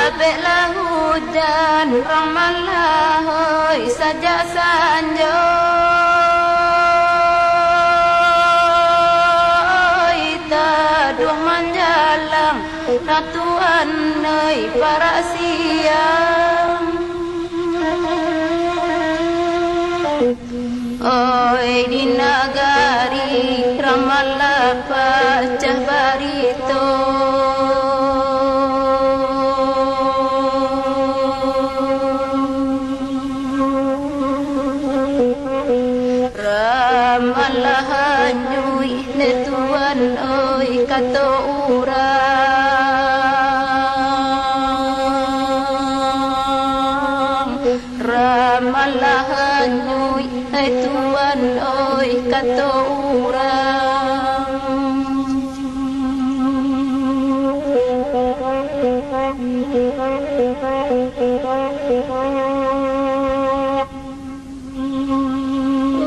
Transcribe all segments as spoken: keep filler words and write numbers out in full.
Labeklah ujan, ramalah oi, sajak sanjo, oi, taduah manjalang, ratuan oi, parak siang. Oi, di nagari ramalah pacah barito. Ramalah anyuik, tuan oi, kato urang. Ramalah anyuik, tuan oi, kato urang.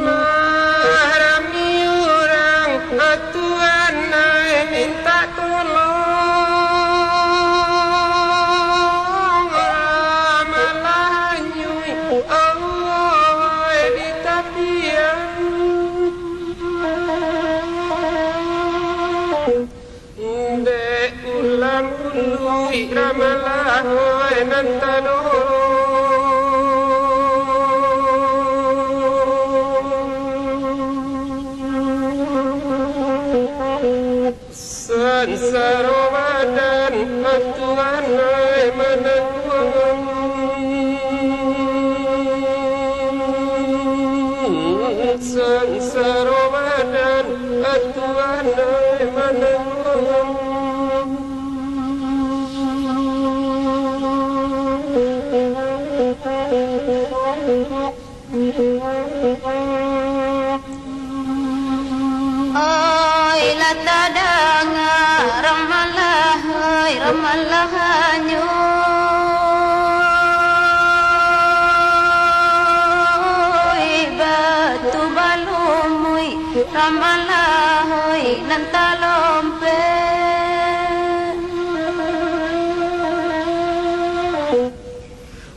Lah rami urang, tuan ai, mintak tolong, malah nyuik, oi, di tapian. Dek ulah munduik, ramalah oi, nan tadorong. Sansaro badan, tuan ai, manangguang. Sansaro badan, tuan ai, manangguang. Oi, lah tadanga ramalah, oi, ramalah anyuik, batu balumuik, ramalah, oi, nan talompek.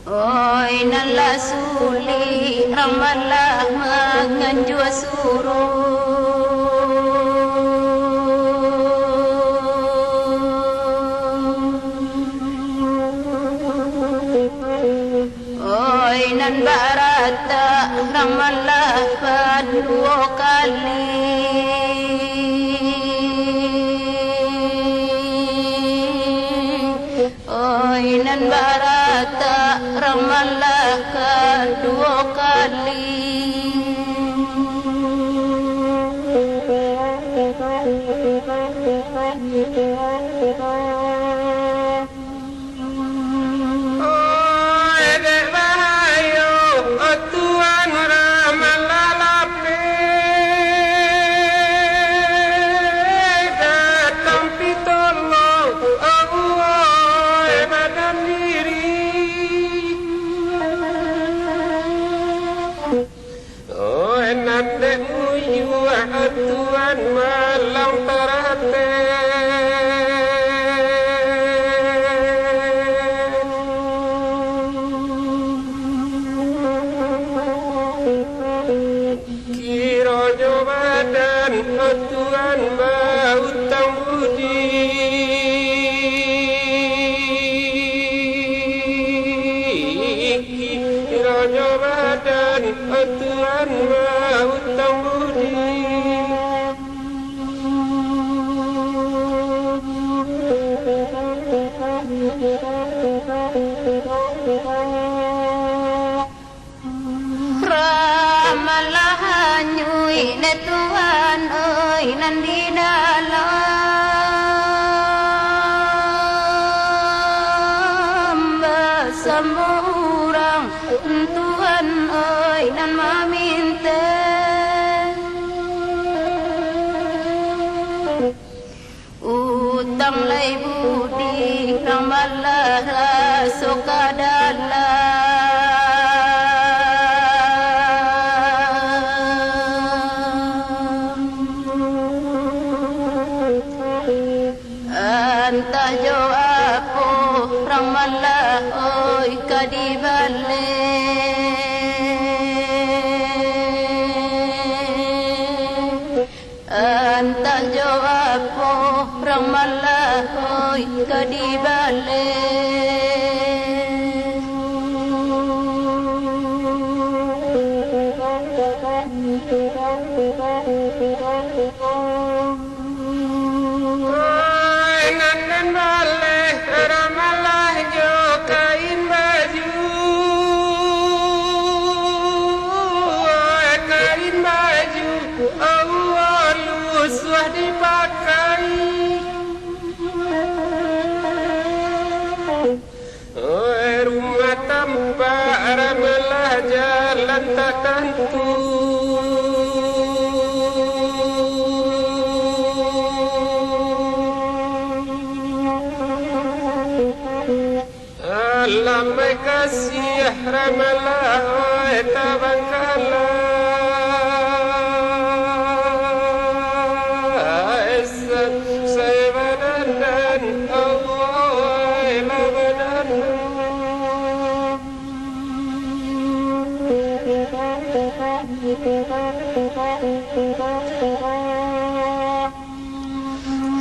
Oi, nan lah sulik, ramalah manganjua suruah. Oi, nan baratak, ramalah paduo kali. Oi, nan baratak, ramalah kaduo kali. Oi, dek bahayo, o tuan, ramalah lapeh, datang pitolong, oi, badan diri. Oi, nan dek muyuah, tuan, malang tarateh. Kironyo badan, tuan, bautang budi. Kironyo badan, tuan, bautang budi. Ramalah anyuik, dek tuan, oi, nan di dalam, basamo urang, tuan, oi, nan maminteh. Utang lai budi, ramalah raso ka dalam. Antah jo apo, Rang malah oi ka dibaleh. Antah jo apo rang malah oi ka dibaleh. Oi, nan den baleh, rang malah jo kain baju. Oi, kain baju, awal usah dipakai. Oi, rumah tampak rang malah jalan tak tantu. Alamai kasiah rang malah oi tabangkala. Sa-, saya badanan, Allah, oi, lah badanan.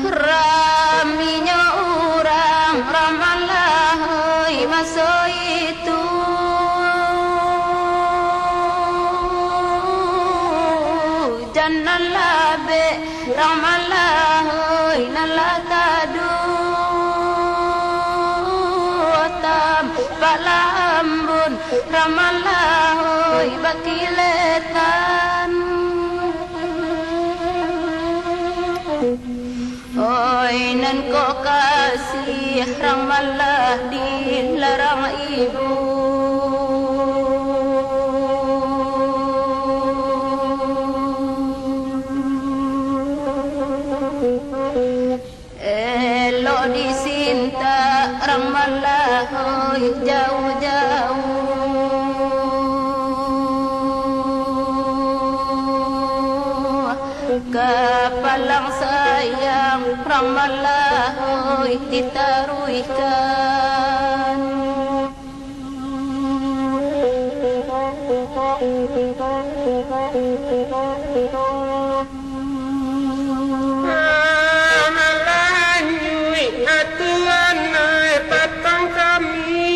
Raminyo urang rang malah oi maso itu. Jan nan labek rang malah oi nan lah kaduo. Tampak lah ambun rang malah oi bakiletan. Oi, nan kok kasiah rang malah dilarang ibu. Elok disintak rang malah oi jauah-jauah. Kapalang sayang rang malah oi ditaruihkan. Malah nyuik atuan ai patang kami.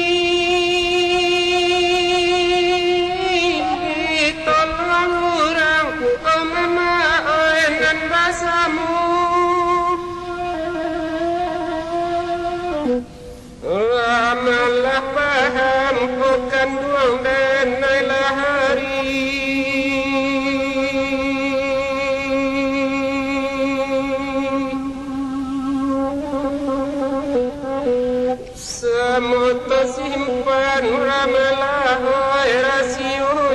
Tolong urang, o mama oi, nan basamo. Lah malah paham, o kanduang den ai lah ari. Samo tasimpan rang malah oi rasio.